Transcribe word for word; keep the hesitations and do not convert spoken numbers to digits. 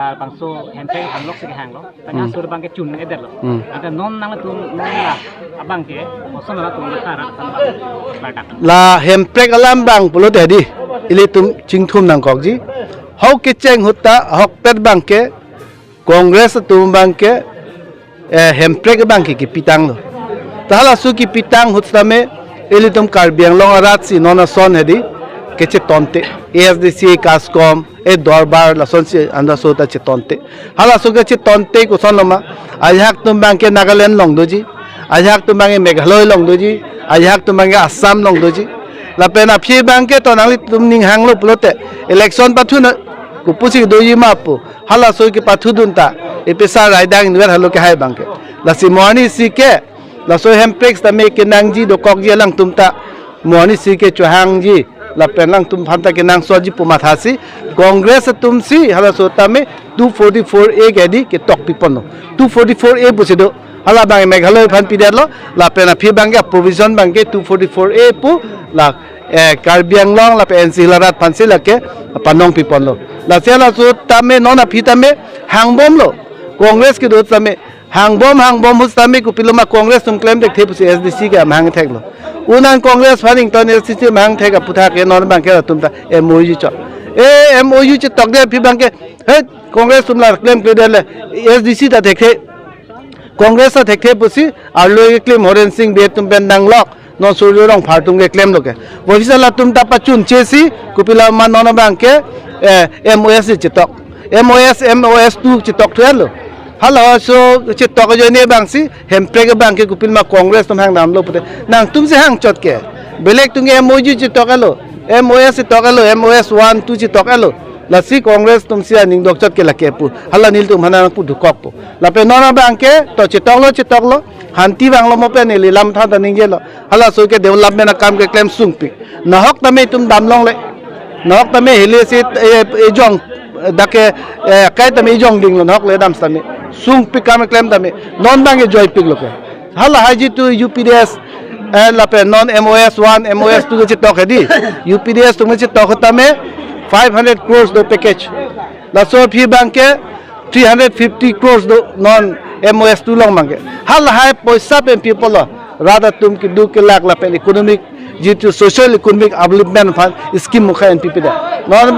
Bangso hemprek hanglok si kehanglo. Tanya Hmm. sur bangke chun edetlo. Hmm. Ante non nangtum non la abangke koson la tum la karak tamba. Batak. La hemprek alam abang pulote di, ilitum chingthum nangkokji. Hau kecheng ahut ta ahokpet abangke Congress atum abangke, eh, hemprek abangke kipitanglo. Ta halaso kipitang ahut tame ilitum Karbi Anglong arat si non ason hedi kechetonte. A S D C, KASCOM, e dorbar lasonsi anta so ta chetonte. Halaso kechetonte koson loma? Ajahak atum abangke Nagaland along doji, ajahak atum abangke Meghalaya along doji, ajahak atum abangke Assam along doji. Lapen aphi abangke to nanglitum ning hanglo pulote election pathu na kopusi doji ma pu. Halaso kepathudun ta episa raidang inver halo kehai abangke. Lasi mo arni si ke laso hemprek tame kenangji dokokji alangtum ta mo arni si ke chohangji lapen alangtum aphan ta kenangsotji pu mathasi Congress atum si halaso tame two forty-four A ke di ketok piponlo. Two forty-four A pusi do. Hala abang Meghalaya aphan pidetlo, lapen aphi abangke provision abangke two forty-four A pu la, eh, Karbi Anglong lapen N C Hills arat aphansi lake panong piponlo. Lasi halaso tame non aphi tame hangbomlo. Congress kedo tame hangbom hangbom ahut tame kopiloma Congress atum klemthekthe pusi A S D C ke amahang theklo. Unang Congress aphan ington A S D C amahang thek aphuthak ke non abangke latum ta M O U chot. E M O U chetokde aphi abangke, he, Congress atum la klemkledetlo, A S D C ta thekthe, Congress ta thekthe pusi arlo keklem Horen Sing Bey atum pen nanglok non Surjya Rongphar atum keklemlo ke. Voiphisa latum ta pachunchesi kopiloma non abangke, eh, M O S chetok. M O S, M O S two chetok thulo. Halaso chetok ajoine abangsi hemprek abangke kopiloma Congress atum hangdamlo pute. Nangtumsi hangchot ke. Belek atum ke M O U chetok-etlo, M O S chetok-etlo, M O S one, two chetok-etlo. Lasi Congress atumsi aning dokchot ke lake pu. Hala nelitum aphan nangpu dokok pu. Lapen non abangke to chetoklo chetoklo. Hanti vanglo mo pen neli lam than ta ningjelo. Halaso ke development akam keklem sungpik. Nahok tame itum damlongle. Nahok tame hile si, eh, ejong, eh, dak ke, eh, kai tame ejong dinglo nahok le dam tame. Sungpik kam keklem tame. Non abangke joipiklo ke. Hala haji tu U P D S, eh, lapen non M O S one, M O S two chetok hedi. U P D S atum chetok tame five hundred crores do package. Laso aphi abangke three hundred fifty crores do non M O S two along abangke. Halahai poisa pen people lo. Rat atum keduk kelak lapen economic, jitu social economic upliftment aphan scheme mukha en pipida. Non